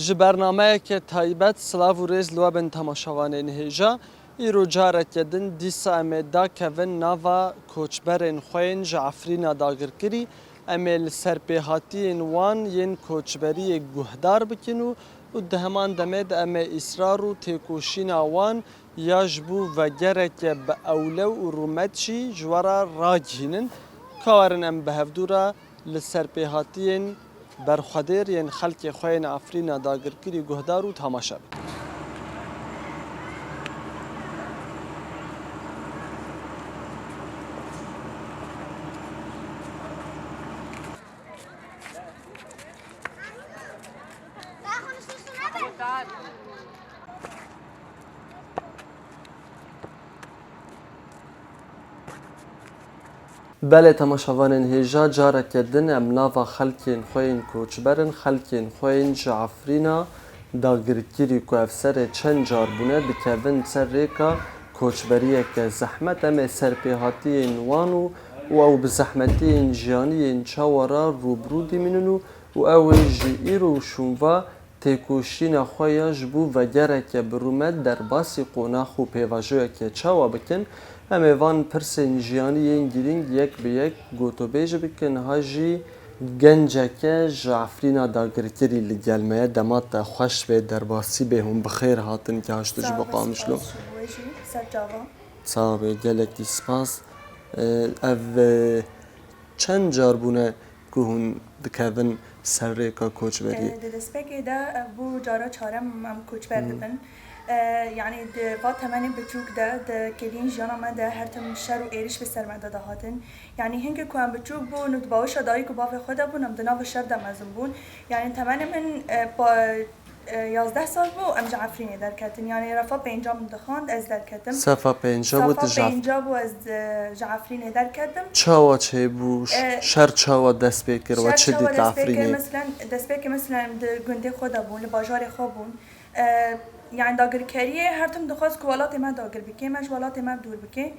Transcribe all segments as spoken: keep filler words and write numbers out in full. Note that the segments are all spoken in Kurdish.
Ji bernameyeke taybet silav û rêz li we bin temaşevanên hêja. Îro careke din dîsa em ê dakevin nava koçberên xwe yên ji Efrîna dagirkirî. Em ê li serpêhatiyên wan yên koçberiyê guhdar bikin û, û di heman demê de em ê îsrar û têkoşîna wan ya ji bo vegereke bi ewlew û rûmet jî ji we re ragihînin. Ka werin em bi hevdû re li serpêhatiyên berxwedêr yên xelkê xwe yên Efrîna dagirkirî guhdar û temaşe bikin. Belê temaşevanên hêja, careke din em nava xelkên xwe yên koçber in, xelkên xwe yên ji Efrîna dagirkirî ku ev serê çend car bûne, dikevin ser rêka koçberiyeke zehmet. Em ê serpêhatiyên wan û, û ew bi zehmetiyên jiyanî yên çawa re rûbirû dimînin û, û ew ê ji îro û şûnva têkoşîna xwe ya ji bo vegereke bi rûmet derbasî qonax û pêvajoyeke çawa bikin? Em ê van pirsên jiyanî yên girîng yek bi yek gotobêj bikin. Ha jî genceke ji Efrîna dagirkirî li gel me ye. Dema te xweş be, derbasî bê, hûn bi xêr hatin, kî haşt ji bo Qamişlo. Spas ji bo we jî, ser çava. Sax be, gelekî spas. Ev, e, çend car bûne ku hûn dikevin ser rêka koçberiyê? E, di destpêkê de ev bû cara çarem em koçber dibin. E, yanî di va temenê biçûk de, di kêliyên jiyana me de her tim şer û êriş bi ser me de dihatin. Yanî hingê ku em biçûk bûn û di bawişa dayik û bavê xwe de bûn, em di nava şer de mezin bûn. Yanî temenê min, e, pa-, e, yazdeh sal bû, em ji Efrînê derketin. Yanî refa pênca min dixwand, ez derketim. Sefa pênca bû, Sefa tu ji Ef- pênca bû, ez, e, ji Efrînê derketim. Çawa çêbû? Ş-, E, şer çawa dest pê kir? We şer çi çawa dît li dest pê kir? Efrînê? Meselen, dest pê kir, meselen, em di gundê xwe de bûn, li bajarê xwe bûn. E, yanî dagirkeriyê her tim dixwest ku welatê me dagir bike, me ji welatê me dûr bike.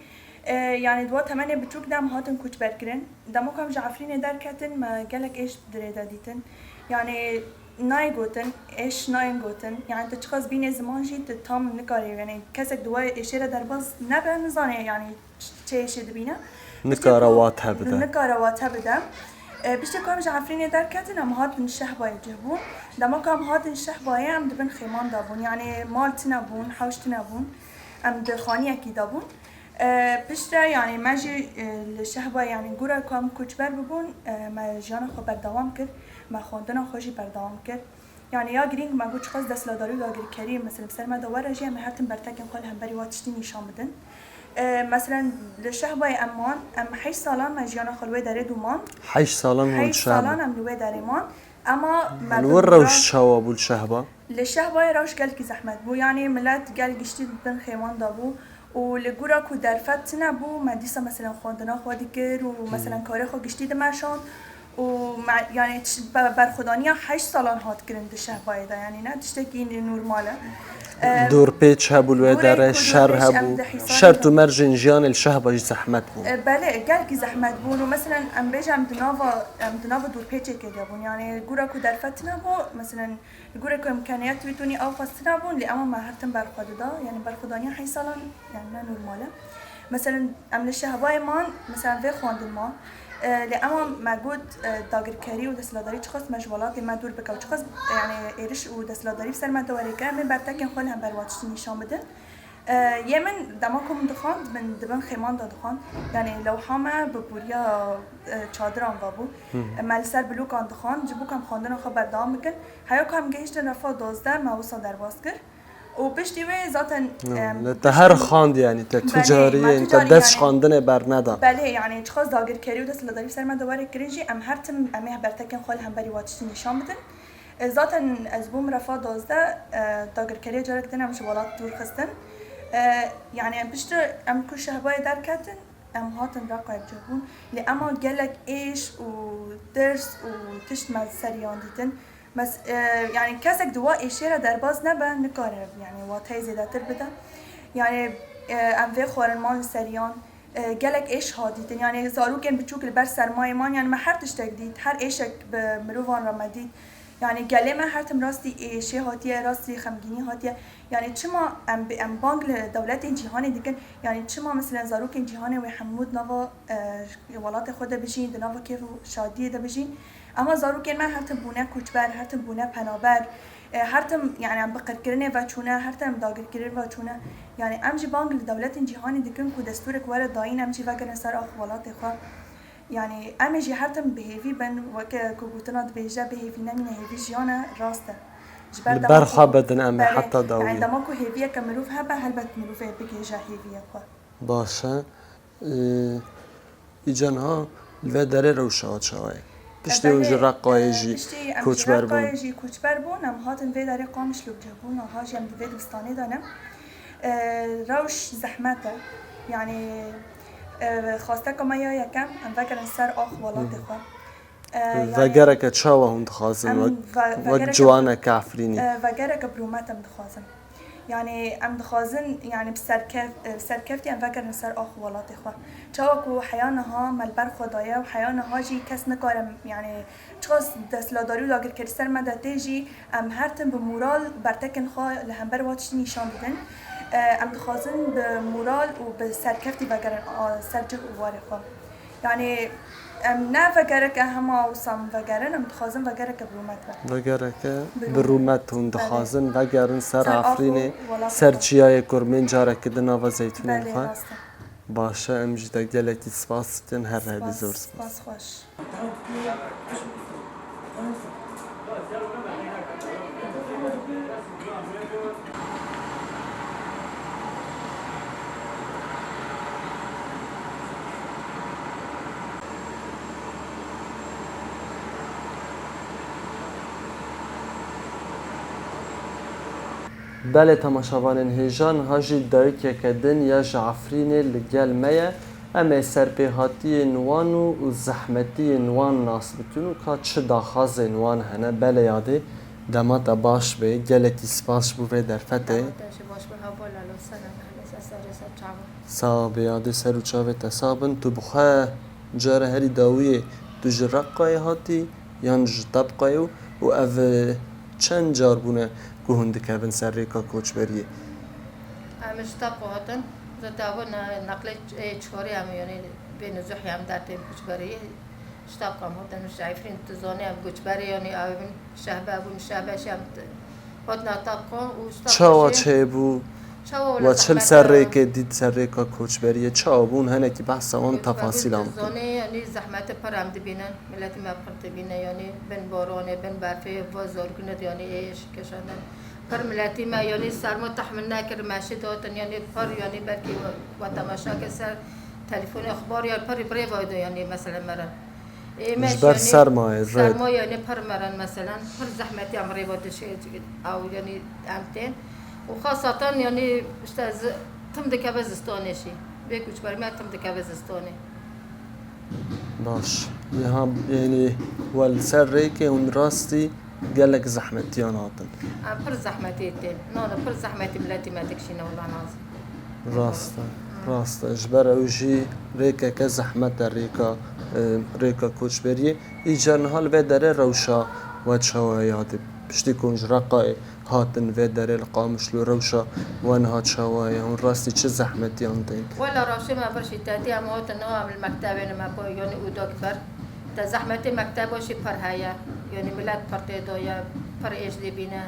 E, yanî di wa temenê biçûk de em hatin koçberkirin. Dema ku em ji Efrînê derketin, me gelek êş di rê de dîtin. Yanî nayê gotin, êş nayên gotin. Yanî tu çiqas bînê ziman jî tu tam nikarî, yanî kesek di wa êşê re derbas nebe, nizane yanî çi êşê dibîne. Nikare wate bide. Nikare wate bide. E, piştê ku em ji Efrînê derketin, em hatin Şehbayê cih bûn. Dema ku em hatin Şehbayê, em di bin xêman de bûn. Yanî mal tune bûn, hewş tune bûn. Em di xaniyekî de bûn. E, piştre, yanî me jî, e, li Şehba, yanî gura ku em koçber bibûn, e, me jiyana xwe berdewam kir, me xwendina xwe jî berdewam kir. Yanî ya girîng me got çiqas desthilatdarî û dagirkerî, mesela bi ser me de were jî, em ê her tim bertekên xwe li hemberî wa tiştî nîşan bidin. E, mesela li Şehbayê em man, em heşt salan me jiyana xwe li wê derê dû man. Heşt salan hûn Heşt salan em li wê derê man. Ema me Li wir rewş çawa bû li Şehba? Li Şehbayê rewş gelkî zehmet bû. Yanî milet gel giştî di bin xêman de bû û li gora ku derfet tune bû, me dîsa, meselen, xwendina xwe dikir û, meselen, karê xwe giştî dimeşand û me, yanî, tiş-, be-, berxwedaniya heşt salan hat kirin di Şehbayê de, yanî ne tiştekî normal e. Em, Dorpêç hebû li wê goreyê derê, ku şer dorpêç em hebû. di hîsabê Şert û de mercên jiyanê li Şehba jî zehmet bûn. E, belê, gelkî zehmet bûn û, meselen, em bêje em di nava, em di nava dorpêçekê de bûn. Yanî gora ku derfet tune bû, meselen, Li gorî ku îmkaniyet wî tûnî ew xwestina bûn, lê ema me her tim berxwe dida, yanî berxwedaniya heşt salan, yanî ne normal e. Meselen, em li Şehbayê man, meselen, vê xwendin ma, e, lê ema me got, e, dagirkerî û desthilatdarî çiqas me ji welatê me dûr bike û çiqas, e, yanî êriş û desthilatdarî bi ser me de were ke, em ê bertekên xwe li hember wa tiştî nîşan bidin. E, yê min dema ku min dixwend, min di bin xêman de dixwend. Yanî lewha me bi bûriya, e, çadiran ve bû. Hı hı. Me li ser blokan dixwend, ji bo ku em xwendina xwe berdewam bikin. Heya ku em gehiştin refa dozdeh, me wisa derbas kir. Û piştî wê zaten, Hı, em, ne, te piştî her xwend, yanî te Belê, tu carî, me yanî tu te carî, dest yanî xwendinê berneda. Belê, yanî çiqas dagirkerî û desthilatdarî ser me de were kirin jî, em her tim em ê bertekên xwe li hemberî wa tiştî nîşan bidin. E, zaten ez bûm refa dozdeh, e, dagirkeriya carek din em ji welat dûr xistin. E, yanî em piştre em ku Şehbayê derketin, em hatin Reqayê cih bûn. Lê ema gelek êş û tirs û tişt me ser yan dîtin. Mes-, e, yanî kesek di wa êşê re derbas nebe, nikare, yanî wateyê zêdetir bide. Yanî, e, em vê xwarin man li ser yan. E, gelek êş hat dîtin. Yanî zarokên biçûk li ber sermayê man, yanî me her tiştek dît, her êşek bi mirovan re me dît. Yani gelê me her tim rastî êşê hatiye, rastî xemgînî hatiye. Yani çima em bi-, em bang li dewletên cîhanê dikin? Yani çima mesela zarokên cîhanê wê hemû di nava, e, welatê xwe de bijîn, di nava kêf û şadiyê de bijîn? Ema zarokên me her tim bûne koçber, her tim bûne penaber, e, her tim, yani em bi qirkirinê ve çûne, her tim dagirkirin ve çûne. Yani em jî bang li dewletên cîhanê dikin ku destûrek were dayîn, em jî vegerin ser ax welatê xwe. Yani em ê jî her tim bi hêvî bin, weke ku gotina dibêje, bi hêvî nemîne, hêvî jiyan e, rast e. Ji ber Li dema ber xwe ku bedin em ê berê, heta dawiyê. Yani dema ku hêviyeke mirov hebe, helbet mirov ê bigihêje hêviyê xwe. Baş e. Ee, Îca niha li vê derê rewşa we çawa ye? Piştî hûn ji Reqayê jî koçber bûn. Piştî em ji Reqayê jî koçber bûn, em hatin vê derê Qamişlo bûn, niha jî em di vê dibistanê de ne. E, rewş zehmet e. Yani, e, xwesteka me ya yekem, em vegerin ser ax welatê xwe. E, yani Vegereke çawa hûn dixwazin em wek, ve-, wek vegereke, ciwaneke Efrînî? E, vegereke bi rûmet em dixwazin. Yani em dixwazin, yani bi serkef-, e, bi serkeftî em vegerin ser ax û welatê xwe. Çawa ku heya niha me li ber xwe daye û heya niha jî kes nikare, yani çiqas desthilatdarî û dagirkerî ser me de tê jî, em her tim bi moral bertekên xwe li hember wa tiştî nîşan bidin. E, em dixwazin bi moral û bi serkeftî vegerin, a, ser cih û warê xwe. Yani em ne vegereke hema wisa em vegerin, em dixwazin vegereke bi rûmet be. Vegereke bi rûmet hûn dixwazin vegerin ser Afrînê, ser çiyayê Kurmên, careke di nava zeytûnên xwe. Belê, rast e. Baş e, em jî te gelekî spas dikin, her hebî zor spas. Spas, spas xweş. Belê temaşevanên hêja, niha jî dayikeke din ya ji Efrînê li gel me ye. Em ê serpêhatiyên wan û, û zehmetiyên wan nas bikin û ka çi daxwazên wan hene. Belê yadê, dema te baş be, gelekî spas ji bo vê derfetê. Dema te jî baş be, heval, lalo, selam, ehlê ser, serê ser çavan. Sax be yadê, ser û çavê te sax bin. Tu bi xwe cara herî dawiyê tu ji Reqayê hatî yan ji Tebqayê û, û ev, e, çend car bûne ku hûn dikevin ser rêka koçberiyê? Em ji Tebqa hatin. Zaten ev ne-, neqlê ç-, ê çorê em, yanî bê nizûhê em dertên koçberiyê. Ji Tebqa em hatin, ji Efrîn tu zanî em koçberê, yanî ew bin şehbe bûn, şehbe jî em t-, hatina Tebqa û ji Tebqa jî. Çawa çêbû? Çawa wele zehmet e. We çi li ser rêkê dît, ser rêka koçberiyê çawa bûn? Hinekî behsa wan, tefasîlan bikin. Zanî, yanî zehmetê pir em dibînin, miletî me pir dibîne, yanî bin baranê, bin berfê, va zorgûnê de, yanî ê şikeşandin. Pir miletî me, yanî serma tehmil nekir, meşî datin, yanî pir, yanî belkî we, we temaşa kir ser telefonê, exbar ya pir bi rê ve de, yanî mesela mirin. Ê me ji ber sermayê, sermayê, yanî pir mirin, meselen, pir zehmetî em rê ve dişê, ew, yanî em tên. Û xasatan, yanî, işte, zi-, tim dikeve zistanê jî. Vê koçberî me tim dikeve zistanê. Baş. Niha, yanî, we li ser rêkê hûn rastî gelek zehmetiyan hatin. Em pir zehmetî tên. Nano, pir zehmetî miletî me dikişîne, wela nazim. Rast e, rast e. Ji ber ew jî rêkeke zehmet e, rêka, e, rêka koçberiyê. Îcar niha li vê derê rewşa we çawa ye yadê? Piştî ku hûn ji Reqayê hatin vê derê li Qamişlo, rewşa we niha çawa ye? Hûn rastî çi zehmetiyan tên? Wela rewşê me bir jî tedî em hatin niha em li mektebê ne me, yanî û dok ber. Te zehmetê mekteba jî pir heye. Yanî milet pir tê de ye, pir êş dibîne.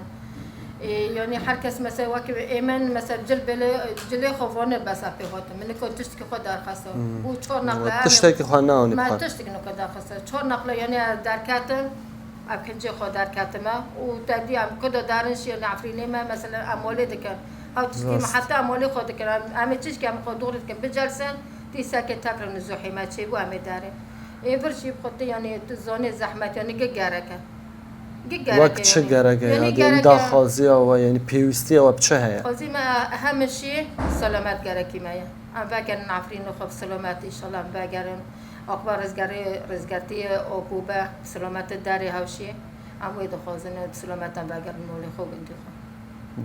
Ê, yanî her kes mesela wekî ê min mesela cil belê, cilê xwe vane bes e pê hatin. Min nikon tiştekî xwe derxista. Hmm. Û çar neqle em ê tiştekî xwe neanî me xwe. Tiştekî niko derxista. Çar neqle yanî derketim, ev kincê xwe derketime. Û te dî em ku de derin şiye nefrînê me, mesela em olê dikin. Ew tiştekî me rast. Heta em olê xwe dikin. Em, em ê çişkî em xwe dûr dikin. Bicelsin, dî seke tekrar nizûhê me çêbû em ê derê. Ê vir jî bi xwe tê, yanî tu zanê zehmet, yanî gi gerek e. Gi gerek e. Wek çi gerek e yanî? Yanî daxwaziya we, yanî pêwîstiya we bi çi heye? Xwezî me hemişî selamet gerekî me ye. Em vegerin Efrînê xwe bi selamet, înşallah em vegerin. Aqba rizgerê, rizgertiyê û ku be bi selamet derê hewşî. Em wê dixwazin bi selamet em vegerin malê xwe, gundî xwe.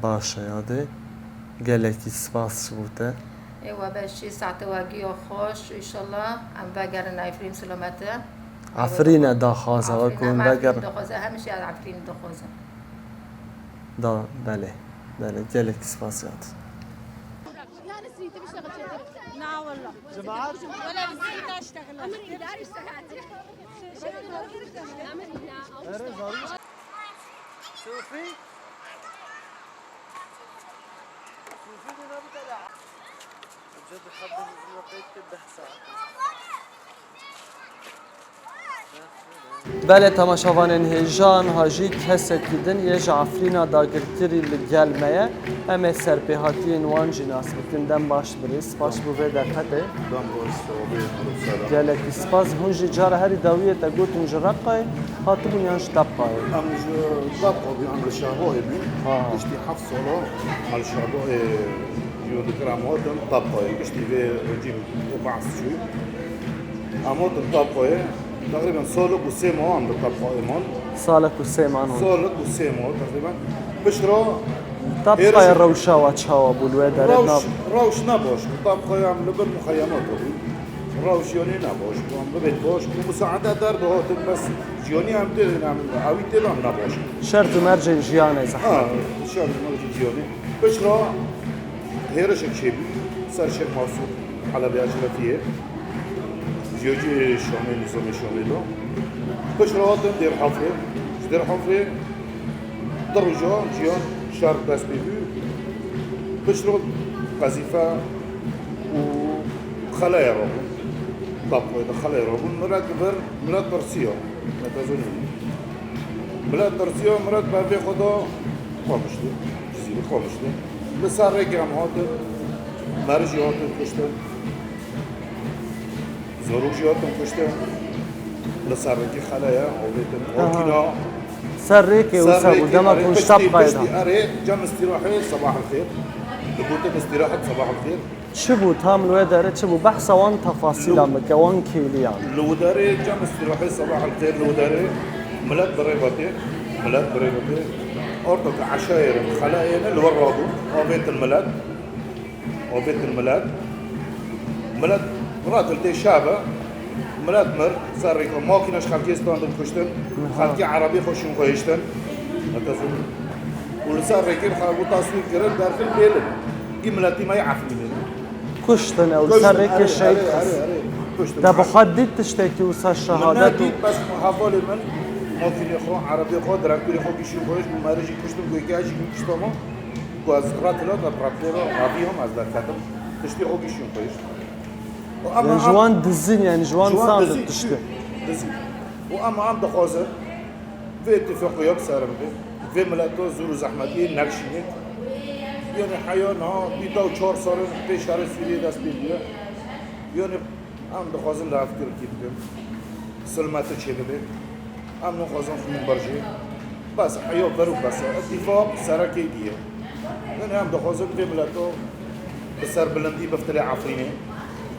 Baş e yadê. Gelekî spas ji bo te. Ê we beşî, saetê we giya xweş, înşallah em vegerin Efrîn silamete. Efrîne daxwaza we ku hûn vegerin. Daxwaza, hemî şey Efrîn daxwaza. Da, belê. Belê, gelek spas ya te. لا والله. جماعات؟ ولا بزيد اشتغل. صوفي؟ صوفي دينا بتلع. بجد حد بقيت ده ساعة. Belê, temaşevanên hêja, niha jî kesekî din yê ji Efrîna dagirkirî li gel me ye. Em ê serpêhatiyên wan jî nas bikin. Dem baş birêz, spas bo vê derfetê. Dem baş, sewabê, alo, selam. Gelekî spas. Hûn jî cara herî dawiyê te got hûn ji Reqayê hatibûn yan ji Tebqayê? Em ji Tebqa bûn, em li Şehboyê bûn. Ha. Piştî heft sala em li Şehboyê, e, jî dikir em hatin Tebqayê. Piştî vê rejîm ê Baas çû. Em hatin Tebqayê. Teqrîben salek û sê mah em li Tebqayê man. Salek û sê mah hûn. Salek û sê mah teqrîben. Piştre Tebqayê hêrişek rewşa we çawa bû li wê derê? Rewş, nav- rewş ne baş bû. Tebqayê em li bin muxeyemat bûn. Rewş yanî ne baş bû. Em bibêt baş bû. Musaade derdihatin bes yanî em tê, em ewî tê de em ne baş bû. Şert û mercên jiyanê zehmet. Ha, şert û mercên jiyanê. Piştre hêrişek çêbû ser Şêx Masûd Helebê Eşrefiyê. Ji cihê Şamê, nîzamê Şamê de. Piştre hatin Dêrhafrê. Ji Dêrhafrê du roja ciyan şer dest pê bû. Piştre qezîfe û xelaya rabûn. Tebqayê de xelaya rabûn. Milet li vir, milet tirsiya. Milet tirsiya, milet bi vê xwe de Qamişlî, Cizîrê Qamişlî. Li ser rêkê em hatin, merij jî hatin kuştin. Zarok jî hatin kuştin. Li ser rêkê xelaya avêtin. Aha. Makîna. Ser rêkê wisa bû, dema ku hûn ji Tebqayê de. Piştî, erê, cem îstîrahê, sebah el xêr. Digotin îstîrahet, sebah el xêr. Çi bû tam li wê derê çi bû? Behsa wan tefasîlan bike, wan kêliyan. Li wê derê cem îstîrahê, sebah el xêr, li wê derê milet bi rê ve tê, milet bi rê ve tê. Orta ke eşayê re, xelayê ne li wir rabûn, avêtin milet, avêtin milet. Milet ratil tê şabe, milet mir, ser rêka makîne ji xelkê standin kuştin, xelkê erebî xwe şûn xwe hiştin. Û li ser rêkê xwe taswîr kirin, derxin bêlin. Î miletî me yê Efrînê. Kuştin ew, li ser rêkê şehîd xist. Kuştin, erê, erê, erê. Kuştin. Te bi xwe dît tiştekî wisa şehadet û... Min nedît, bes hevalê min, makînê xwe, erebê xwe, direktorê xwe gişî xwe ji bo merê jî kuştin, ku yekê jî min kişt ama, ku ez retila te, retila raviyam, ez derketim. Tiştê xwe gişî xwe ji. Û em, yani ji wan dizîn, yani ji wan sandin tiştê. Dizîn. Û em, em dixwazin vê îtîfaqiya bi ser bibe. Vê mileta zor û zehmetiyê nekişîne. Yanî heya niha bîta û çar sal in pê şerê Sûriyê dest pê bûye. Yanî em dixwazin lihevkirikî bikin. Silmete çêbibe. Em naxwazin xwîn birjê. Bes, heya ver û bes e. Îtîfaq serekê dî ye. Yanî em dixwazin vê mileta bi serbilindî biftilê Efrînê.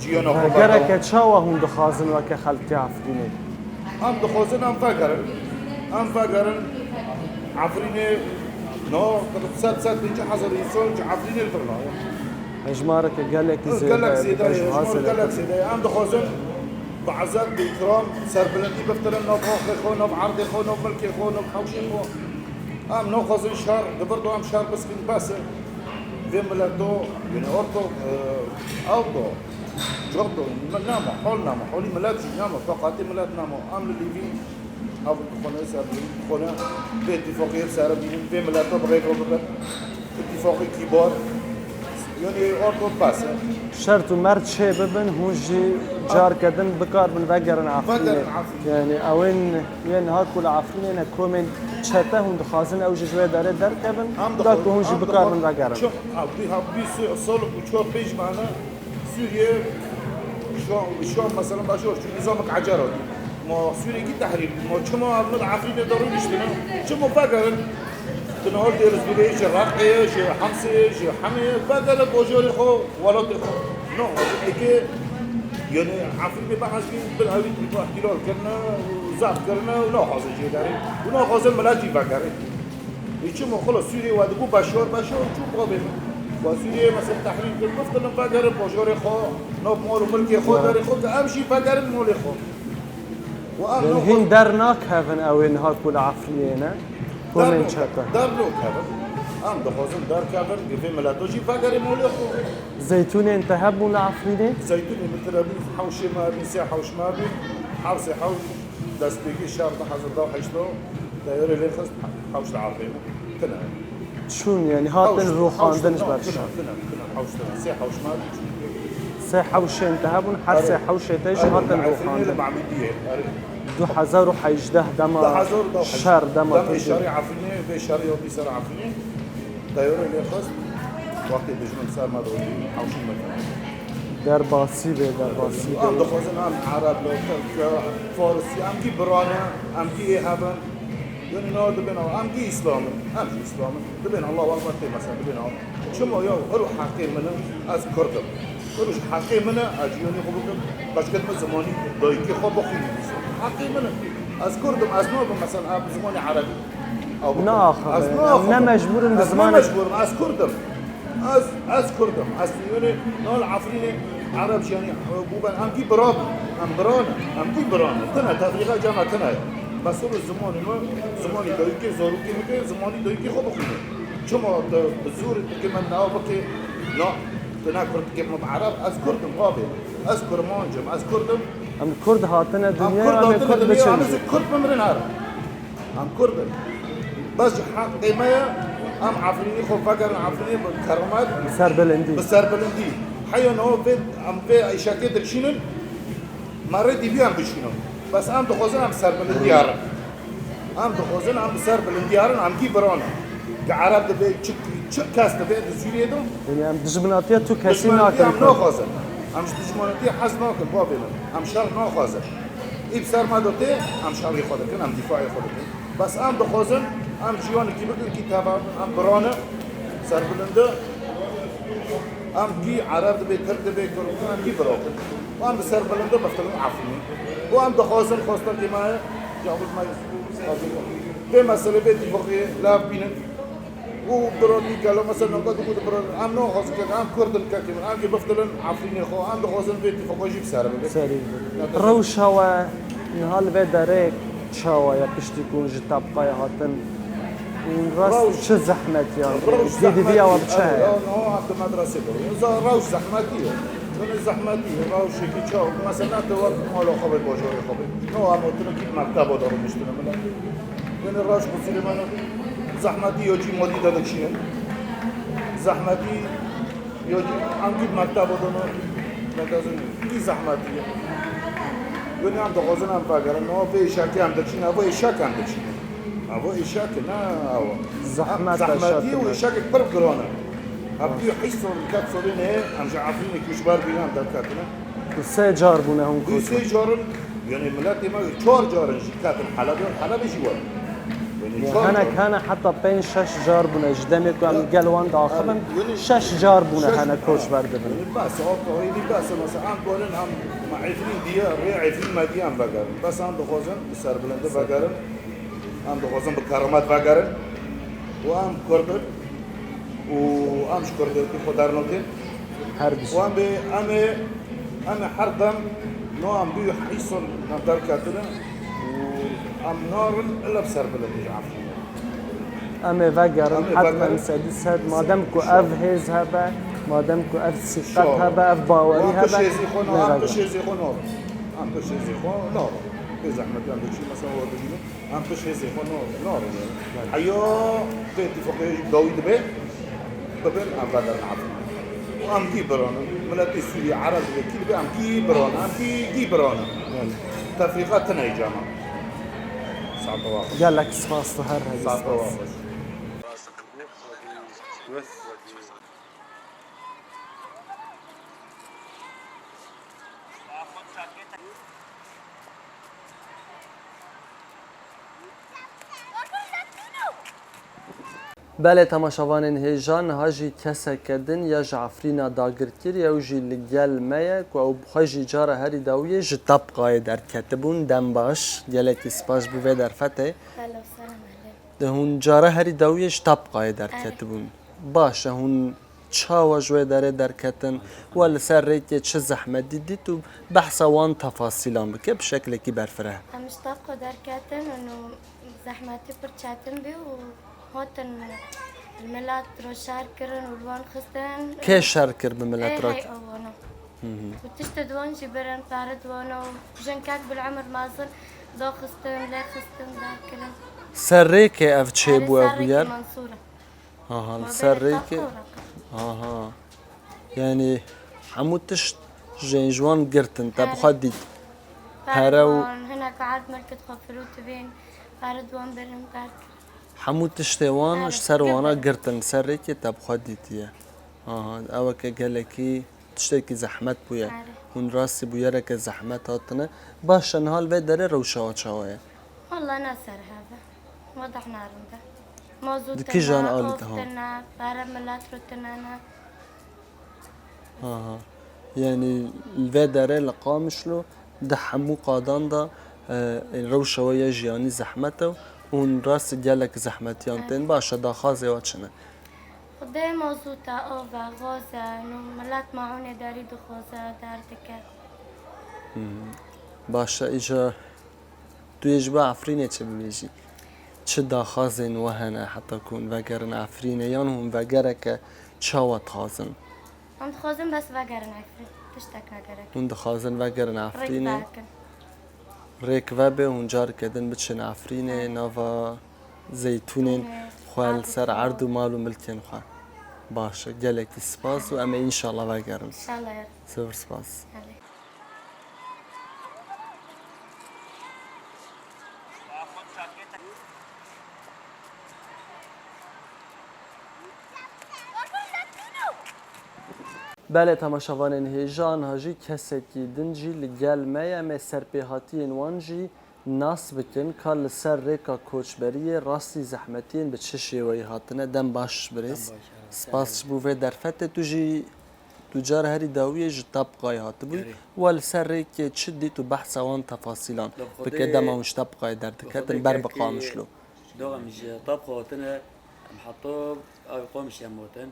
Ciyana xwe berdewam. Gereke çawa hûn dixwazin weke xelkê Efrînê? Em dixwazin em vegerin. Em vegerin Efrînê, no, sed, sed pêncî hezar însan ji Efrînê li vir naye. Hejmareke gelekî zêde ye. Gelek zêde ye, hejmar gelek zêde ye. Em dixwazin bi ezet, bi îkram, serbilindî biftilin nav axê xwe, nav erdê xwe, nav milkê xwe, nav hewşê xwe. Em naxwazin şer, di vir de em şer biskîn bes e. Vê mileto, yanî orto, e, ew do, cot do, nema, hol nema, holî milet jî nema, toqatê milet nema. Em li lîvî, ev xwe ne ser, xwe ne, vê îtîfaqiyê bi sere bînin, vê mileto bi rêv re bibin. Îtîfaqê kîbar, yanî orto bes e. Şert û merc çê bibin, hûn jî carke din bikarbin vegerin Efrînê. Vegerin Efrînê. Yanî ew ên, yên niha ku li Efrînê ne komên çete, hûn dixwazin ew jî ji wê derê derkevin, da ku hûn jî bikarbin vegerin. Em dixwazin, em dixwazin. Çi, ha, bî, ha, bîst sal û çar pênc mane Sûriye, Şam, Şam mesela başa çû, nîzamek ecer hatî. Ma Sûriyekî tehrîr bû. Ma çima ev li Efrînê de rûniştine? Çima vegerin? Di nav Dêrezûrê, ji Reqê, ji Hemsê, ji Hemê, vegerin bajarê xwe, welatê xwe. No, eke, yanî Efrînê behs bî, bil ewî îhtilal kirine, zaf kirine û naxwazin jê derê. Û naxwazin miletî vegerin. Ê çima xula Sûriyê we dibû beşar, beşar çû babê min. Wa Sûriyê mesela tehrîr kir, biftilin vegerin bajarê xwe, nav mal û milkê xwe, derê xwe, ke em jî vegerin malê xwe. Yanî hîn der nakevin ew ê niha ku li Efrînê ne? Komên çete. Der nakevin. Em dixwazin derkevin, givê mileto jî vegerê malê xwe. Zeytûnên te hebûn li Efrînê? Zeytûnê min tune bûn, hewşê me hebîn, sê hewş me hebîn, hewsê hewş destpêkê şer du hezar da heşt de teyarê lê xist, hewş li erdê bû. Tune. Çûn, yanî hatin rûxandin ji ber şer. Tune, tune, tune, hewş tune, sê hewş me hebîn. Sê hewşên te hebûn, her sê hewşê te jî hatin rûxandin. Du hezar û hejdeh dema şer, dema Tirkiyê. Şerê Efrînê, vê şerê hatî ser Efrînê, teyarê lê xist, wextê dijmin ser me dodî, hewşî me kir. Derbasî bê, derbasî bê. Em dixwazin em Ereb, Tirk, Farisî, em kî bira ne, em kî ê hev in. Yanî niha dibên ew, em kî Îslam in, em jî Îslam in. Dibên Allah wan me tê mesela, dibên ew. Çima ya, ero heqê min e, ez Kurd im. Ero ji heqê min e, ez jî yanî xwe bikim, qeşket min zimanî dayikê xwe bixwînim. Heqê min e. Ez Kurd im, ez nabim mesela ev zimanê Erebî. Ew bikim. Na axir, Ez em nabim. ne mecbûr in bi Ez ne zimanê mecbûr im, ez Kurd im. Ez, ez Kurd im. Ez yanî niha li Efrînê Ereb jî yanî bûben, em kî bira bin. Em bira ne. Em kî bira ne. Tune, tefrîqa cema tune ye. Bes ero zimanê me, zimanî dayikê, zarokê min kê, zimanî dayikê xwe bixwîne. Çima tu bi zorê dikê min niha bikê, na, tu ne Kurd dikê min bi Ereb, ez Kurd im, gavê. Ez Kurmanc im, ez Kurd im. Em Kurd hatine Em dinyayê, Kurd em ê hatine Kurd dinyayê, biçin em ê jî. Kurd bimirin her. Em Kurd in. Bes ji heqê me ye, em Efrînî xwe vegerin Efrînê bi keremet, Bi serbilindî. bi serbilindî. Heya niha vê, em vê îşekê dikişînin, me rê dî bî em bişînin. Bes em dixwazin em serbilindî herin. Em dixwazin em bi serbilindî herin, em kî bira ne. Ki Ereb dibe, çi, çi kes dibe di Sûriyê de, Yanî em dijminatiya tu kesî dijminatî nakin em Kurd. naxwazin. Em ji dijminatî hez nakin, bavê min. Em şer naxwazin. Î bi ser me de tê, em şerê xwe dikin, em dîfaê xwe dikin. Bes em dixwazin, em jiyanekî bikin, kî teva bin, em bira ne, serbilinde, em kî Ereb dibe, Tirk dibe, Kurd dibe, em kî bira bin. Û em bi serbilinde biftilin Efrînê. Û em dixwazin, xwestekê me ye, cavûz me ye. Vê meselê, vê tîfaqê lav bînin. Û biranî gelo, mesela, nokta ku bira, em naxwazin kek, em Kurd in kekê min, em kê biftilin Efrînê xwe, em dixwazin vê tîfaqa jî bi ser bibe. Serî bibe. Rewşa we niha li vê derê çawa ye, piştî ku ji tebqayê hatin? Û rast Rewş-, çi zehmet ya? rewş Zêdeviya we bi çi heye? Ew, ew, ew, em di medresê de. Za-, rewş zehmetî ye. Yanî zehmetî ye, rewşekî çawa? Mesela, tu wek mala xwe be, bajarê xwe be. No, em otirin kî mekteba de rûniştine milet. Yanî rewş qusûrê me ne. Zehmetî ya cî modî de dikişînin. Zehmetî ya cî em kî mekteba de ne. Metezin kî zehmetî ye. Yanî em dixwazin em vegerin. No, vê îşekê em dikişînin, ev îşek em dikişînin. Ev îşek e, ne ew. Zehmet e, Zehmetî şert û e. îşekek pir giran e. Ev dû heyş sal, ket salên e, em ji Efrînê koçber bûne, em derketine. Sê car bûne hûn Dû koçber. sê car in, yanî miletê me çar car in jî ketin Helebê, Helebê jî werin. Yanî Ya çar henek car. hene heta pênc şeş car bûne ji demê ku em Yanî gel wan diaxivin, yanî şeş car bûne şeş, hene ha. koçber dibin. Yanî bes, o, o, yanî bes, mesela, em dixwazin em, me Efrîn diye, rê Efrîn me diye em vegerin. Bes em dixwazin bi serbilindî vegerin. Em dixwazin bi keremet vegerin û em Kurd in û em ji Kurdiyetê xwe dernakên. Her bîst. Û em ê, em ê, em ê her dem no em bî heyson em derketine û em narin ila bi serbilindî ji Efrînê. Em ê vegerin, Em ê hetmen vegerin. sedî sed, madem ku Şa- ev hêz hebe, madem ku ev sîqet Şa- hebe, ev bawerî Wan hebe, pişêzî xwe ne, em nêvegerin. pişêzî xwe ne. Em pişêzî xwe ne. Bê zehmet em diçî mesela we dibînin. Em pişt hêzê xwe na-, narin. Heya vê tîfaqê dawî dibe, bibin em vegerin Efrînê. Û em dî biranin. Miletê Sûriyê, Ereb dibe, kî dibe, em dî biranin. Em dî, dî biranin. Belê. Tefrîqa tune ye cama. Saeta we xweş. Gelek spas, tu her hebî. Saeta we xweş. Belê temaşevanên hêja, niha jî keseke din ya ji Efrîna dagirkirî, ew jî li gel me ye, ku ew bi xwe jî cara herî dawiyê ji Tebqayê derketibûn. Dem baş, gelekî spas ji bo vê derfetê. Hello, selam aleykum. Di hûn cara herî dawiyê ji Tebqayê derketibûn. Erê. Baş e, hûn Çawa ji wê derê derketin? We li ser rêkê çi zehmetî dît û behsa wan tefasîlan bike bi şeklekî berfireh. Em ji Tapxo derketin û zehmetî pir çetin bû û hatin milet re şer kirin û li wan xistin. Kê şer kir bi milet re? Ê, hey, ewana. Hı hı. Û tiştê di wan jî birin, pere di wana û jinkek bil emir mezin daxistin, lê xistin, derkirin. Ser rêkê ev çêbû, ev bûyer? Erê, ser rêkê Mansûra. Aha, li ser rêkê. Aha. Yani hemû tişt jên ji wan girtin, te bi xwe dît. Pere û wan, hinek erd milkit xwe firûtibîn, pere di wan birin berk. Hemû tiştê wan ji ser wana girtin, li ser rêkê te bi xwe dîtiye. Aha, ew eke gelekî tiştekî zehmet bûye. Erê. Hûn rastî bûyereke zehmet hatine. Baş e, niha li vê derê rewşa we çawa ye? Walla ne serhev e. Wadih ne rind e. Mazût tune, av tune, pere milet re tune ne. Aha. Yani li vê derê li Qamişlo di hemû qadan de, e, rewşa we ya jiyanî zehmet e û hûn rastî gelek zehmetiyan tên. Baş e, daxwazê we çi ne? Xwedê mazût e, av e, gaz e, nû milet maûnê derî dixwaze, derdike. Hı hı. Baş e, îcar Tu yê ji bo Efrînê çi bibêjî? Çi daxwazên we hene heta ku hûn vegerin Efrînê, yan hûn vegereke çawa dixwazin? Em dixwazin bes vegerin Efrîn, tiştek ne gerek. Hûn dixwazin vegerin Efrînê? Rêk vekin. Rêk vebe, hûn careke din biçin Efrînê, nava zeytûnên xwe li ser erd û mal û milkên xwe. Baş e, gelekî spas û em ê înşallah vegerin. Înşallah ya. Zor spas. Erê. Belê, temaşevanên hêja, niha jî kesekî din jî li gel me ye. Em ê serpêhatiyên wan jî nas bikin, ka li ser rêka koçberiyê rastî zehmetiyên bi çi şêweyî hatine. Dem baş birêz. Dem baş, evet. Spas ji bo vê derfetê. Tu jî ducar herî dawiyê ji Tapqayê hatibûyî. Erê. We li ser rêkê çi dît û behsa wan tefasîlan bike, dema hûn ji Tapqayê derdiketin ber bi Qamişlo? Dox em ji Tapqa hatine, em heta ew Qamişê em hatin.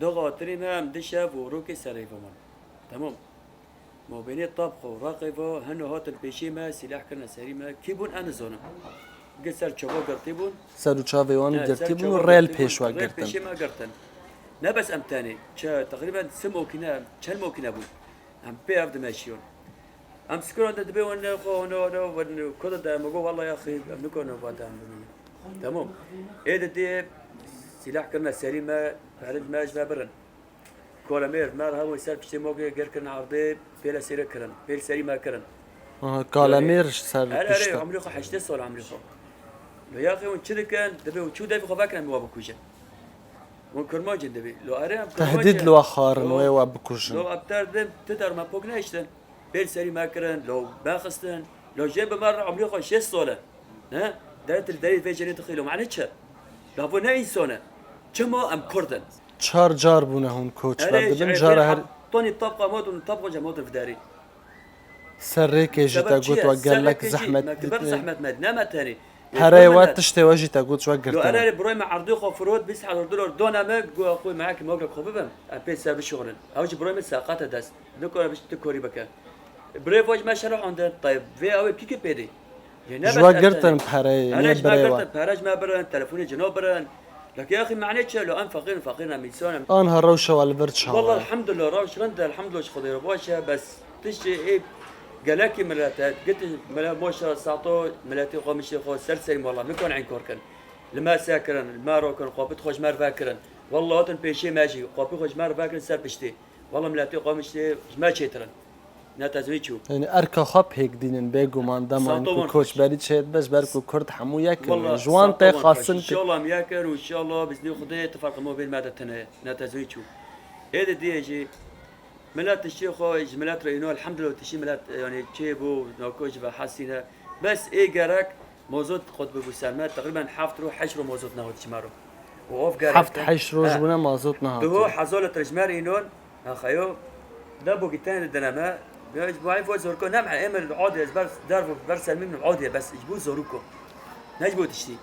Dox hatinê me em di şev û rokê ser rêva man. Temam. Mabênê Tapqa û Raqê ve heno hatin pêşê me, sîleh kirine serî me. Kî bûn, ez nizanim. Gi ser çava girtî bûn. Ser û çavê wan girtî bûn û rê li pêş we girtin. Rê pêşê me girtin. Ne bes em tenê. Çi, teqrîben sê mokîne, çend mokîne bûn. Em pê ev dimeşiyon. Em sikuran de dibê wan ne xwe, wan, wan, wan, koda de me got, "Walla ya xî, em nikarin vat em bimînin." Temam. Ê de dê sîleh kirine serî me, herin me ji me birin. Kalemêr, me re hebû ser piştê mokê ger kirin erdê, pêle sêre kirin, pêl serî me kirin. Aha, kalemêr ji ser pişta. Erê, erê, emrê xwe heştê sal emrê xwe. Lo ya xê hûn çi dikin? Dibê hûn çû devî xwe vekirin, em wa bikujin. Hûn Kurmancin dibê. Lo erê em Kurmancin. Tehdîd li we xwarin, wê we bikujin. Lo em ter dibê, ti der me pok nehiştin. Pêl serî me kirin, lo me xistin. Lo jê bi me re emrê xwe şêst sal e. Ne? Dere tu li derê vê jenê dixî, lo mane çi? Gavo ne însan e. Çima em Kurd in? Çar car bûne hûn koçber dibin, cara her. Tonî Tapqa mot û Tapqa jî mot li derê. Ser rêkê jî te got we gelek zehmet dît. Zehmet me dît, ne me tenê. Pereyê we, tiştê we jî te got ji we girtine. Erê, erê, birayê me erdê xwe firot, bîst hezar dolar dane me, got, "Xwe me hekî mogek xwe bibim, em pê ser bişuxulin." Ew jî birayê me seqet e dest. Nikare biş-, tu korî bike. Birê vaj me şerehande, tayê vê ew ê kî kî pê dê? Ji we girtin pereyê, yê birê we. Pere ji me birin, telefonê cina birin. Leke yaxî mane çi? Lo em feqîr in, feqîr in, em însan in. Anha rewşa we li vir çawa ye? Walla elhamdulillah, rewş rind e, elhamdulillah ji Xwedê re baş e, bes tiştê ê gelekî milet e, gitin milet, moşa sato miletê xwe, mişê xwe ser serî me, walla nikarin enkar kin. Li me ser kirin, li me ro kirin, xwe bi xwe ji me re vekirin. Walla hatin pêşê me jî, xwe bi xwe ji me re vekirin ser piştê. Walla miletê xwe mişê ji me çêtir in. Ne tezwî çû. Yani erka xwe pêk dînin bêguman dema ku koçberî çêdibe, ji ber ku Kurd hemû yek in. Ji wan tê xwestin. Înşallah em yek in û înşallah biznî Xwedê tu ferqê me bêl me de tune. Ne tezwî çû. Ê de diyê jî milet tiştê xwe ji milet re îno, elhamdülillah tiştî milet, yani çê bû, nako ji ve hesîne. Bes ê gerek mozot xwe bibû ser me, teqrîben heft roj, heşt roj mozot nehot ji me re. Û of gerek. Heft heşt roj bûne mazot nehatiye. Duho hezar litre ji me re înon, Axayo, da bû ki tenê dine me, ya ji bo ev zor ko, ne me, ê min adiye, ez ber, derv, ber ser min adiye, bes ji bo zoruko. Ne ji bo tiştî.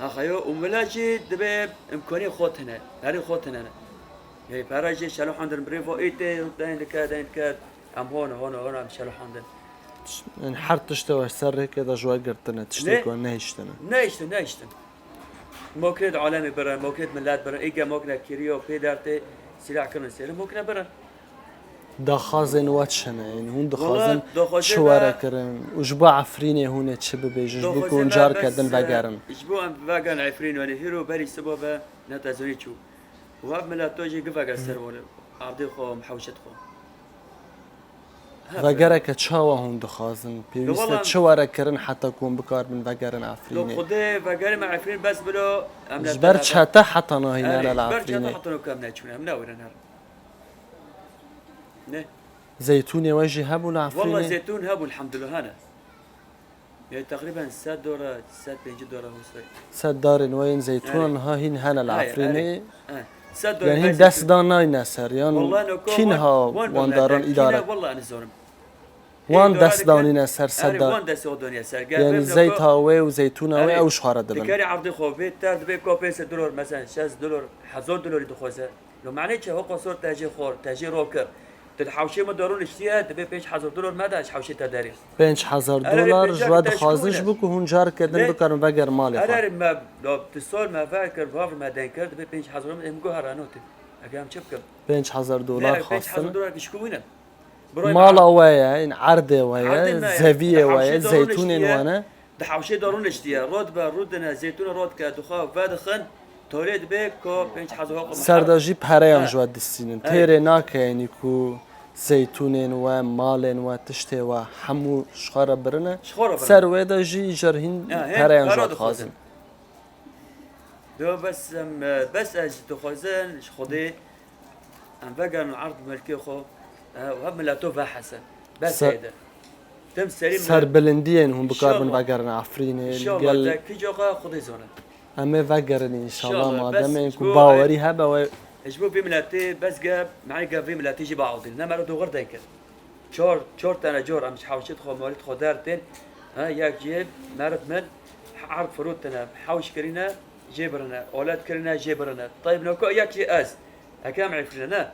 Axayo, û mila jî dibe imkanê xwe tine, herî xwe tine ne. Hey, pere jê şeluhandin birê vo ê tê, deyn dike, deyn dike. Em hon, hon, hon, em şeluhandin. Yani her tiştê we ser rêkê de ji we girtine, tiştê Ne? ku nehiştine. Nehiştin, nehiştin. Mokê di alemê birin, mokê di millet birin. Ê ge mokne kiriyo, pê dertê, silah kirin sêrin, mokne birin. Daxwazên we çi ne? Yani hûn dixwazin Wala, daxwazê çi me were kirin? Û ji bo Efrînê hûn ê çi bibêjin? Ji bo ku daxwazê hûn me car bes, kedin e, vegerin? Ji bo em vegerin Efrîn, yani hîro berî sibo ve ne te zonî çû. Û ev mileto jî givege ser were. Ardê xwe, hewşet xwe. He, Vegereke çawa hûn dixwazin? Pêwîst e Wala- çi were kirin heta ku hûn bikaribin vegerin Lo Efrînê? Xwedê vegerime Efrîn bes bilo, em Ji ne ber terabe. çete heta nahî Erê, nene li ji ber çete Efrînê? heta no ku em neçûne, em newêrin her. Ne? Zeytûnê we jî hebû li Wala Efrînê? zeytûn hebû, elhamdulillah, hene. Yê teqrîben sed dora, sed pêncî dora hûsay. Sed darên we yên zeytûnan Erê. ha hîn hene li Hayır, Efrînê. erê. He. Sed dora Yani hîn zeytûn. dest da nayne ser, yan Wala no ko kîn wan, ha wan wan daran dikine, idare? Wala nizorim. Wan Ê, dora dest dikine. danîne ser Erê, sed dar. wan dest o doniye ser. Gel Yani bem no zeyt ko. ha wê û zeytûna wê Erê. ew ji xwe re dibin. Dikerî erdê xwe bê, ter dibê ko pênc sed dolor, mesela şeş dolor, hezar dolorî dixwaze. Lo mane çi, ho qosor te jê xor, te jê ro kir. Tu di hewşê min darûn iştiye, dibê pênc hezar dolar me de, ez hewşê te derê. Pênc hezar Erê, dolar pênc ji we hezar te dixwazin ji şikûne. bo ku hûn car kedin Ne? bikarin vegerin malê Erê, xwe. erê, me, do, tu sol me ver kir, vav me den kir, dibê pênc hezar me, em guhara notin. Ege em çi bikin? Pênc hezar Ne, dolar pênc hezar xwastin. dolar ki şikû wîne. Burayê Mala me we ye, in erdê we ye, Erdê me ye. zeviyê we ye, Hewşê darûn zeytûnên iştiye. we ne. Di hewşê de rûniştiye, rû dibe, rû dine, zeytûnê rû dike, dixwe vedixin, tolê dibe ku pênc hezar hok Ser de jî pereyan ji we distînin. Erê. Têrê nakeyenî ku zeytûnên we, malên we, tiştê we hemû ji xwe re birine. Ji xwe re birine. Ser wê de jî îcar hîn Ya, hên pereyan ji pere we dixwazin. dixwazin. Do bes em, bes ez dixwazin ji Xwedê em vegerin erd milkê xwe, e, û hep mileto vehesin. Bes Se-, heyde. Tim serî me- Serbilindiyên hûn bikarbin İnşallah. vegerin Efrînê, li İnşallah, gel te kî coka Xwedê zone. Em ê vegerin înşallah, İnşallah, madem bes ên ji ku bo bawerî hebe we. Ji bo vî miletê bes ge, me ge vî miletê jî biawdin. Ne mero doğru denk. Çar, çar tane car em ji hewşê xwe, malê xwe dertên. Ha, yek jê meriv min erd firotine, hewş kirine, jê birine, alet kirine, jê birine. Tayb noka yek jê ez. Ekem Efrîne, ne?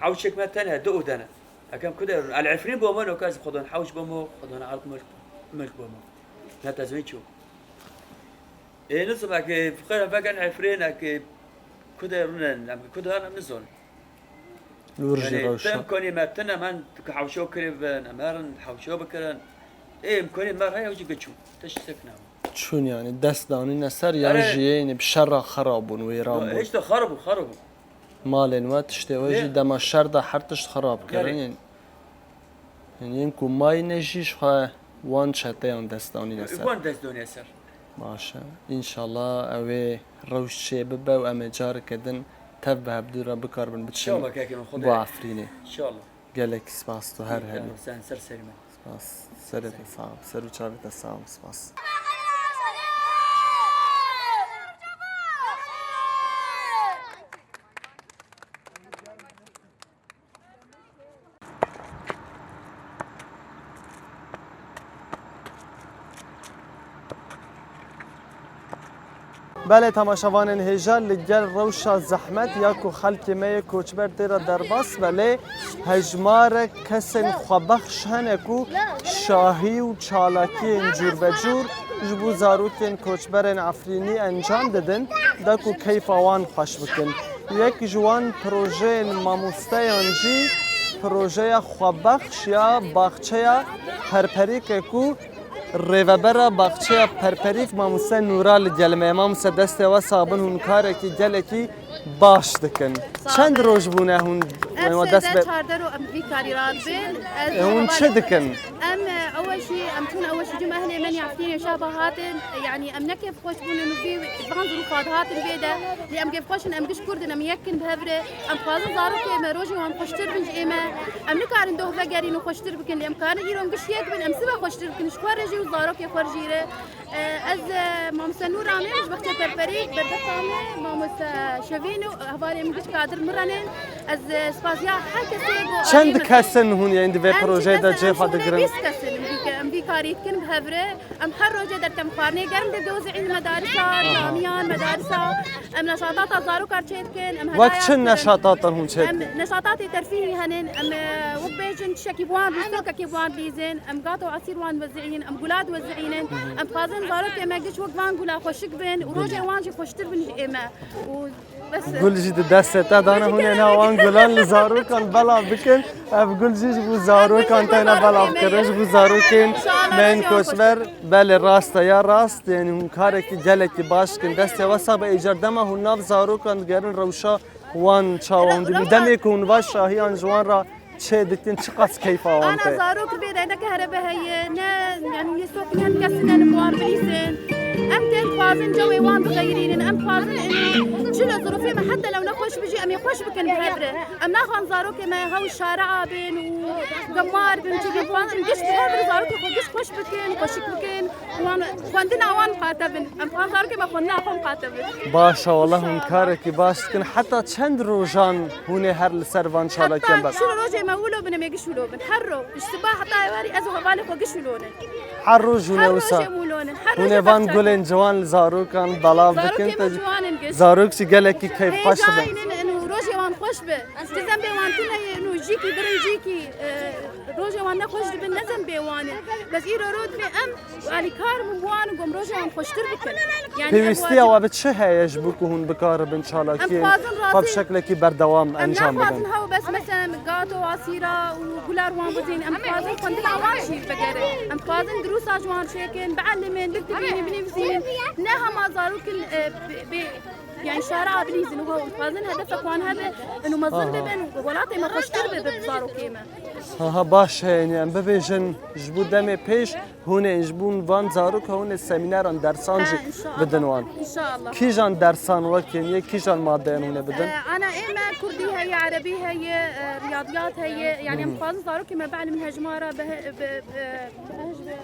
Hewşek me tenê, du odene. Ekem ku de El Efrîn bo me, noka ez xwedan hewş bo me, xwedan erd milk, milk bo me. Ne tezwîn çû. Ê, nizim, eke fikir vekin Efrîn, eke ku de rûnen, em ku de em nizon. Li wir jî Yani, rewşa. te imkanî me tune, em hen hewşo kirê bin, em herin hewşo bikirin. Ê, imkanî me heye, ew jî biçûn. Tiştek ne. Çûn yani, dest danîne ser, yan Erê. jî yê, yani, bi şerra xera bûn, wêran bûn. Hiç de xera bû, xera bû. Malên we, tiştê we Lê jî dema şer de her tişt xera bikirin, Gelê. yani. Yani, yên ku mayîne jî ji xwe wan çeteyan dest danîne ser. Wan dest danîne ser. Baş e. Înşallah ew ê rewş çêbibe û em ê careke din tev bi hevdû re bikaribin biçin İnşallah, kekê min, Xwedê. bo Efrînê. İnşallah. Gelek spas, tu her hebî. Sen ser serî me. Spas. Serê te sax, ser û çavê te sax, spas. Belê, temaşevanên hêja, li gel rewşa zehmet ya ku xelkê me yê koçber tê re derbas be, lê hejmarek kesên xwebexş hene ku şahî û çalakiyên cûrbecûr ji bo zarokên koçberên Efrînî encam didin, da ku keyfa wan xweş bikin. Yek ji wan projeyên mamosteyan jî projeya xwebexş ya baxçeya Perperîk e ku rêvebera baxçeya Perperîk mamoste Nûra li gel me ye. Mamoste, destê we sax bin, hûn karekî gelekî baş dikin. Sax bin. Çend roj bûne hûn Ev we dest sêde be- çardeh ro em vî karî radibin. Ez E, hûn hevalê çi dikin? Em, e, ew e jî, em çûn ew e jî cim ehlê me nî Efrînê şaba hatin. Yanî em ne kêfxweş bûn û vî van zirûfa dihatin vê de. Lê em kêfxweş in, em giş Kurd in, em yek in bi hev re. Em dixwazin zarokê me rojê wan xweştir bin ji ê me. Em nikarin doh vegerîn û xweştir bikin, lê em karin îro em giş yek bin, em sibe xweştir bikin ji xwe re jî û zarokê xwe re jî re. E, ez, e, mamoste Nûra me, ji Baxçe Perperî, berdefa me, mamoste Şevîn û hevalê min giş Kadir Miranên. Ez, e, spasiya her kesê ku Çend kes in hûn yên di vê Em projeyê de kes in, cêxa em digirin? bîst kes in, em vî, em vî karî dikin bi hev re. Em her rojê derkem xwarinê germ de dozê ên medarisa, camiyan, Dersa, em neşatata zarokan çêdikin, em Wek hedaya çi dikin. Neşatatan hûn çêdikin? Em neşatatê terfîhî henin, em, e, wek bêjin tiştekî bi wan, lîstokekî bi wan dilîzin, em gato esîr wan diwezînin, em gula diwezînin, em dixwazin zarokê me giş wek van gula xweşik bin û rojê wan jî xweştir bin ji ême. Û bes. Gul jî di destê te de ne, hûn ê niha wan gulan li zarokan belav bikin. Ev gul jî ji bo zarokan têne belav kirin, ji bo zarokên me yên koçber. Belê, rast e, ya rast, yanî hûn karekî gelekî baş dikin. Destê we sax be, îcar dema hûn nav zarokan digerin rewşa wan çawa hûn dibîn. Demê ku hûn va şahiyan ji wan re çê dikin, çiqas keyfa wan tê. Ana zarok bê de ne kehrebe heye, ne, yanî lîstok ne kesine li wan bilîzin. Em tên dixwazin cewê wan bixeyirînin, em dixwazin çilo zirûfê me heta lew ne xweş bijî, em ê xweş bikin bi hev re. Em naxwazin zarokê me hew şare abin û gemar bin, çi bin, em giş bi hev re zarokê xwe giş xweş bikin, xweşik bikin, wan xwendina wan qate bin. Em dixwazin zarokê me xwendina xwe qate bin. Baş e, wele hûn karekî baş dikin. Heta çend rojan hûn ê her li ser van çalakiyan be? Heta şiro rojê me wilo bin, em ê giş wilo bin. Her ro, ji siba heta êvarî ez û hevalê xwe giş wilo nin. Her roj hûn ê wisa. Her roj em wilo nin. Her roj em wilo nin. Hûn ê van gulên ciwan li zarokan belav bikin. Zarokê me ciwan in giş. Zarok jî gelekî keyfxweş dibin. Hêja in, in û rojê wan xweş be. Ti zembê wan tune ye, in û jîkî, birincîkî, e, rojê wan ne xweş dibin, ne zembê wan e. Bes îro rot bê em û alîkar bûn bi wan û gom rojê wan xweştir bikin. Yanî pêwîstiya we bi çi heye ji bo ku hûn bikaribin çalakiyên xwe bi şeklekî berdewam encam bidin? Em naxwazin hew bes, mesela, gato asîra û gular wan bidin. Em dixwazin xwendina wan jî vegere. Em dixwazin dirûsa ji wan çêkin, bielimin, biktivînin, binivîsînin. Ne hema zarokên, e, bê, bê, yanî şara bilîzin û hew. Em dixwazin hedefek wan hebe, û mezin bibin û welatê me xweştir bibe bi zarokê me. Ha, ha, baş e, yanî em bibêjin ji bo demê pêş hûn ê ji bo van zarok hûn ê semîneran, dersan jî bidin wan. Înşallah. Kîjan dersan wekî yên, yê kîjan madeyan hûn ê bidin? E, ana ê me kurdî heye, erebî heye, e, riyadiyat heye. Yanî em dixwazin zarokê me bielimin hejmara, bi, bi, bi,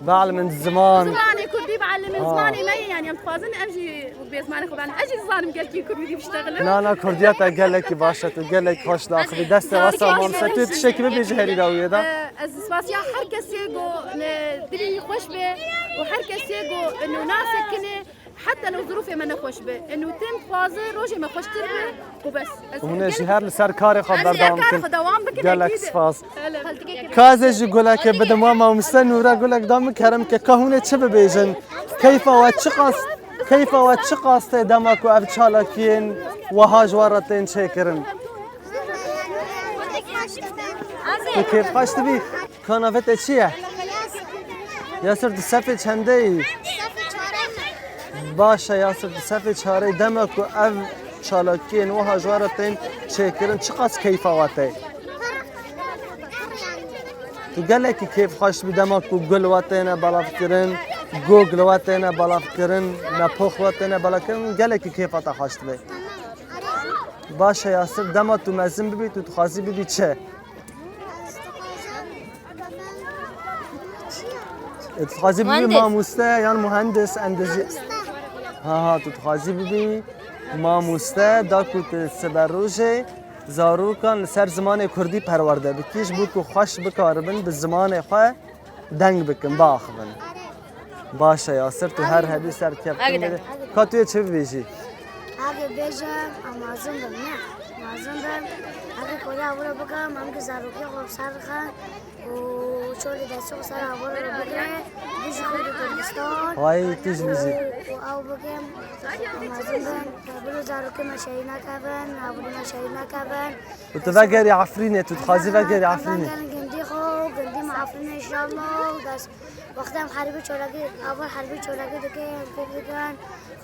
Bielimin ziman. Zimanê kurdî bielimin, ha, zimanê me ye, yanî em dixwazin em jî bê zimanê xwe bielimin. Ez jî dizanim gelkî kurdî biştexilin. Na, na, kurdiya te gelekî baş e, tu gelek xweş daxivî. Destê we sax, mamse. Tu yê tiştekî bibêjî herî dawiyê de? Ee, ez spasiya her kesê go, ne, dilî xweş be û her kesê go, no, nasekine. Heta lew zirûfê me nexweş be, û tim dixwaze rojê me xweştir be û bes. Hûn ê jî her li ser karê xwe berdewam bikin. Gelek spas. Ka ez ê jî gulekê bidim, wa mamoste Nûra gulek da min, kerem ke, ka hûn ê çi bibêjin? Keyfa we çiqas, keyfa we çiqas tê dema ku ev çalakiyên wiha ji we re tên çêkirin? Tu kêfxweş dibî? Ka navê te çi ye? Yasir, tu sefê çendê yî? Sefê çarê me. Baş e Yasir, tu sefê çarê yî. Dema ku ev çalakiyên wiha ji we re tên çêkirin, çiqas keyfa we tê? Tu gelekî kêfxweş bî dema ku gul we têne belavkirin, gog li we têne belavkirin, nepox we têne belavkirin, gelekî kêfa te xweş dibe. Baş e Yasir, dema tu mezin bibî, tu dixwazî bibî çi? E, tu dixwazî bibî mamoste yan muhendis, endizî? Ha, ha, tu dixwazî bibî mamoste, da ku tu siberojê zarokan li ser zimanê kurdî perwerde bikî, ji bo ku xweş bikaribin bi zimanê xwe deng bikin, biaxivin. Baş e Yasir, tu her hebî serkeftin bide. Ka tu yê çi bibêjî? Hagê bêjim, em mezin bim, ne? Mezin bim. Hagê Kurdiya wilo bikim, em ki zarokê xwe bi ser bixin û çolê destê xwe ser avara bigire. Bijî Kurd û Kurdistan. Ay, tu jî bijî. Û, û ew bikim, em mezin bim. Bilo zarokê me şehîd nekevin, hevalê me şehîd nekevin. Û tu vegerî Efrînê, tu dixwazî vegerî Efrînê? Vegerin gundî xwe, gundî me Efrînê înşallah. Û dest, wextê em herbî çolakî, avar herbî çolakî dike, em kop dikin,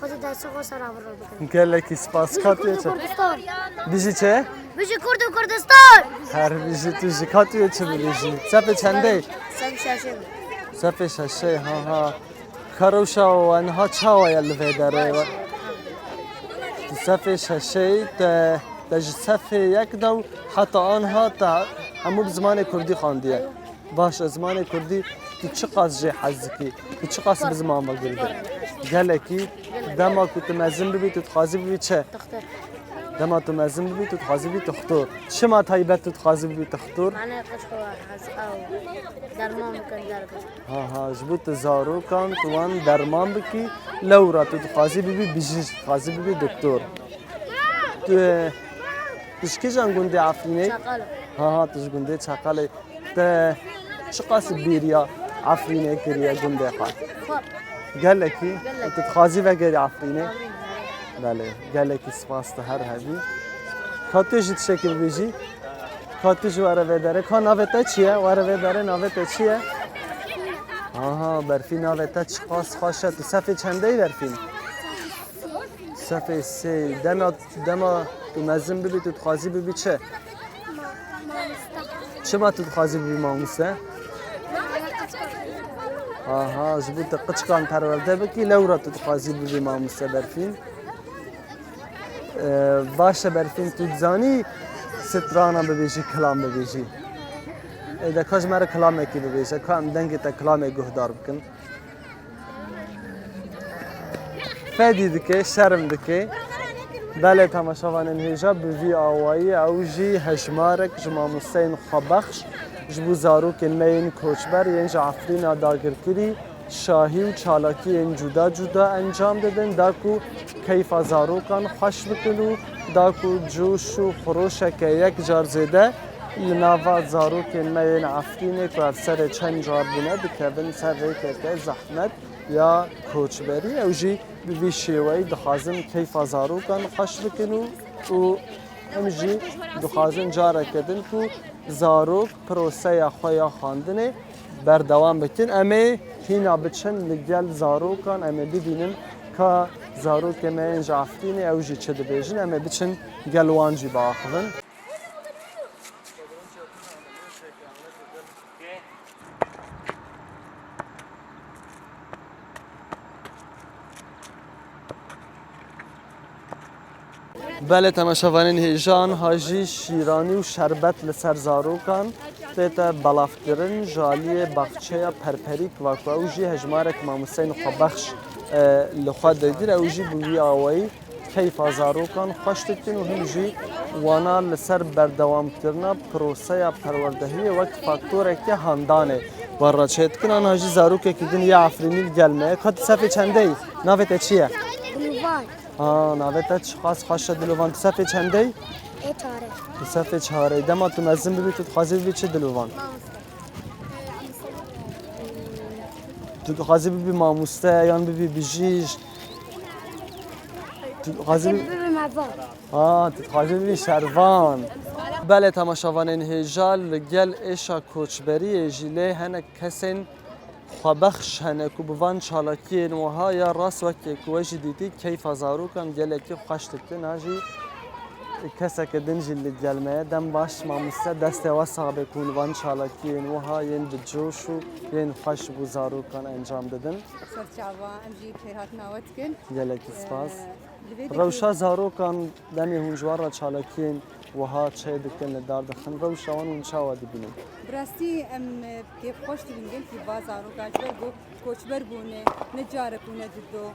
Xwedê destê xwe ser avar bikin. Gelekî spas. Ka tu yê çi? Kurdistan. Bijî çi? Bijî Kurd û Kurdistan! Her bijî tu jî. Ka tu yê çi bibêjî? Sefê çendê? Sefê şeşê. Sefê şeşê, ha, ha. Ka rewşa we niha çawa ye li vê derê? Tu sefê şeşê yî, te, te ji sefê yek de û heta anha te hemû bi zimanê kurdî xwendiye. Baş e, zimanê kurdî tu çiqas jê hez dikî? Tu çiqas bi ziman ve gul bî? Gelekî. Dema ku tu mezin bibî, tu dixwazî bibî çi? Doktor. Dema tu mezin bibî, tu dixwazî bibî tuxtor. Çima taybet tu dixwazî bibî tuxtor? Mane qişko ez ew derman bikin derbikin. Ha ha, ji bo tu zarokan tu wan derman bikî, lewra tu dixwazî bibî bijîş, dixwazî bibî doktor. Tu, tu ji kîjan gundê Efrînê? Çaqal. Ha ha, tu ji gundê Çaqalê. Te çiqas bîriya Efrînê kiriye gundê xwe? Xwe. Gelekî? Gelekî. Tu dixwazî vegerî Efrînê? Amîn. Belê, gelekî spas tu her hebî. Ka tu jî tiştekî bibêjî? Ka tu jî were vê derê. Ka navê te çi ye? Were vê derê, navê te çi ye? Aha, Berfîn, navê te çiqas xweş e. Tu sefê çendeyî, Berfîn? Sefê sê. Dema, dema tu mezin bibî, tu dixwazî bibî çi? Çima tu dixwazî bibî mamoste? Aha, ji bo tu qiçikan perwerde bikî, lewra tu dixwazî bibî mamoste, Berfîn. Ee, baş e, Berfîn, tu dizanî strana bibêjî, kilam bibêjî. Ê de ka ji me re kilamekî bibêje, ka em dengê te kilamê guhdar bikin. Fedî dike, şerm dike. Belê, temaşevanên hêja, bi vî awayî ew jî hejmarek ji mamosteyên xwebexş ji bo zarokên me yên koçber yên ji Efrîna dagirkirî şahî û çalakiyên cuda cuda encam didin, da ku keyfa zarokan xweş bikin û da ku coş û xiroşeke yek car zêde li nava zarokên me yên Efrînê ku ev serê çend car bûne dikevin ser rêkeke zehmet ya koçberî. Ew jî bi vî şêweyî dixwazin keyfa zarokan xweş bikin û, û em jî dixwazin careke din ku zarok proseya xwe ya xwendinê berdewam bikin. Em ê hîna biçin li gel zarokan, em ê bibînin ka zarokê me yên ji Efrînê ew jî çi dibêjin. Em ê biçin gel wan jî biaxivin. Belê, temaşevanên hêja, niha jî şîranî û şerbet li ser zarokan tête belavkirin ji aliyê baxçeya Perperîk, va ku ew jî hejmarek mamosteyên xwebexş, e, li xwe digir, ew jî bi wî awayî keyfa zarokan xweş dikin û him jî wana li ser berdewamkirina proseya perwerdehiyê wek faktorekê handanê we re çêdikin. Aniha jî zarokekî din yê Efrînî li gel me ye. Ka tu sefê çendeyî? Navê te çi ye? Gulvan. Ha, navê te çiqas xweş e Dilovan. Tu sefê çendeyî? Ê çare. Tu sefê çareyî. Dema tu mezin bibî, tu dixwazî bibî çi Dilovan? Tu dixwazî bibî mamoste yan bibî bijîş? Tu dixwazî bibî... Bibim evan. Ha, tu dixwazî bibî şervan. Belê, temaşevanên hêja, li gel êşa koçberiyê jî lê hinek kesên xwebexş hene ku bi van çalakiyên wiha ya rast wekî ku we jî dîtî keyfa zarokan gelekî xweş dikin. Ha jî keseke din jî li gel me ye. Dem baş mamoste, destê we sax be ku hûn van çalakiyên wiha yên bi coş û yên xweş ji bo zarokan encam didin. Serçava, em jî xêrhatina we dikin. Gelekî spas. Ee, li vê dikê- Rewşa zarokan demê hûn ji wan re çalakiyên wiha çêdikin, li dar dixin. Rewşa wan hûn çawa dibînin? Bi rastî em, e, kêfxweş dibînin gelkî va zarokan, ji ber ku koçber bûne, ne carek û ne dido,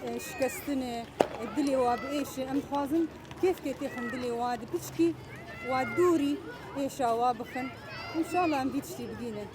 e, şikestine, e, dilê wa bi êş e. Em dixwazin kêfkê têxin dilê wa di piçkî wa dûrî êşa wa bixin. Înşallah em vî tiştî bigînin.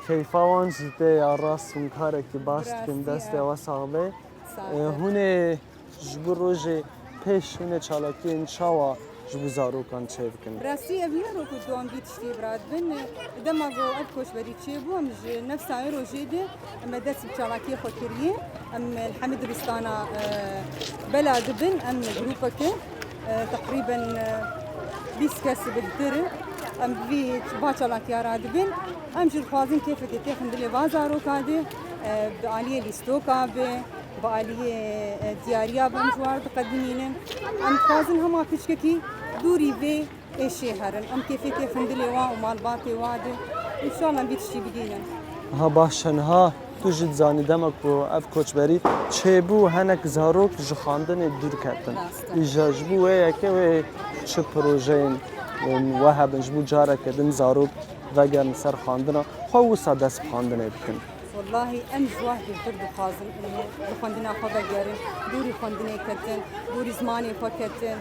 Keyfa wan jî tê ya rast, hûn karekî baş dikin, destê we sax be. Sax be. E, hûn ê ji bo rojê pêş hûn ê çalakiyên çawa ji bo zarokan çêbikin? Bi rastî ev ne ro ku dom vî tiştî bi radibin. Dema ku ev koçberî çêbû, em ji nefsa wê rojê de em ê dest bi çalakiyê xwe kiriye. Em li hemî dibistana, e, bela dibin, em grûpeke, e, teqrîben, e, bîst kes bihtir. Em bi vî va çalakiya radibin. Em jî dixwazin kêfekê têxin dilê va zaroka de, e, bi aliyê lîstoka be, bi aliyê, e, diyariya be em ji wan re diqedimînin. Em dixwazin hema piçkekî dûrî vê êşê herin. Em kêfê têxin dilê wan û malbatê wan de. Înşallah em vî tiştî bigihînin. Ha, baş e, niha tu jî dizanî dema ku ev koçberî çêbû, hinek zarok ji xwendinê dûr ketin. Rast e. Îja ji bo wê yekê wê çi projeyên, em, we hebin ji bo careke din zarok vegerin ser xwendina xwe, wisa dest bi xwendinê bikin? Wellahî em ji we bêhtir dixwazin, em ê bi xwendina xwe vegerin, dûrî xwendinê ketin, dûrî zimanê xwe ketin.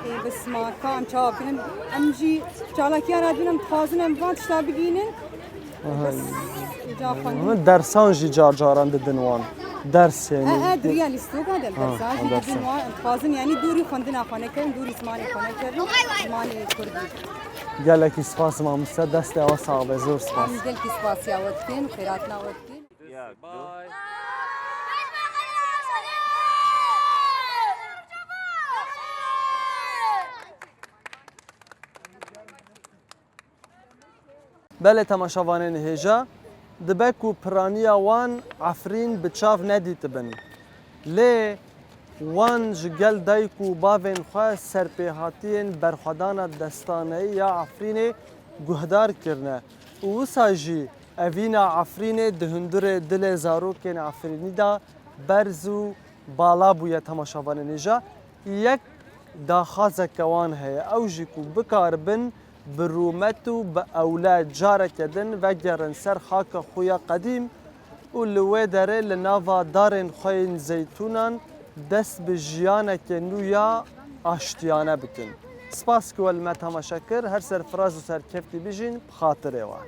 Ê, bi sima ka em çawa bikin? Em jî çalakiya radibin, em dixwazin em van tişta bigînin. Bes, îca xwendin. Dersan jî car caran didin wan. Ders E, yani. e, diriya lîstoka de Ha, dersan jî ha, dersan. didin wan. Em dixwazin yani dûrî xwendina xwe nekirin, dûrî zimanê xwe nekirin, zimanê kurdî. Gelekî spas mamoste, destê ewa sax be, zor spas. Em gelkî spasiya we dikin, xêratina we dikin. Belê temaşevanên hêja, dibe ku piraniya wan Efrîn bi çav nedîtibin. Lê wan ji gel dayik û bavên xwe serpêhatiyên berxwedana destaneyî ya Efrînê guhdar kirine û wisa jî evîna Efrînê di hundirê dilê zarokên Efrînî de berz û bala bûye temaşevanên hêja. Yek daxwazeke wan heye, ew jî ku bikaribin bi rûmet û bi ewle careke din vegerin ser xaka xwe ya qedîm û li wê derê li nava darên xwe yên zeytûnan dest bi jiyaneke nû ya aştiyane bikin. Spas ku we li me temaşe kir, her serfiraz û serkeftî bijîn, bi xatirê we.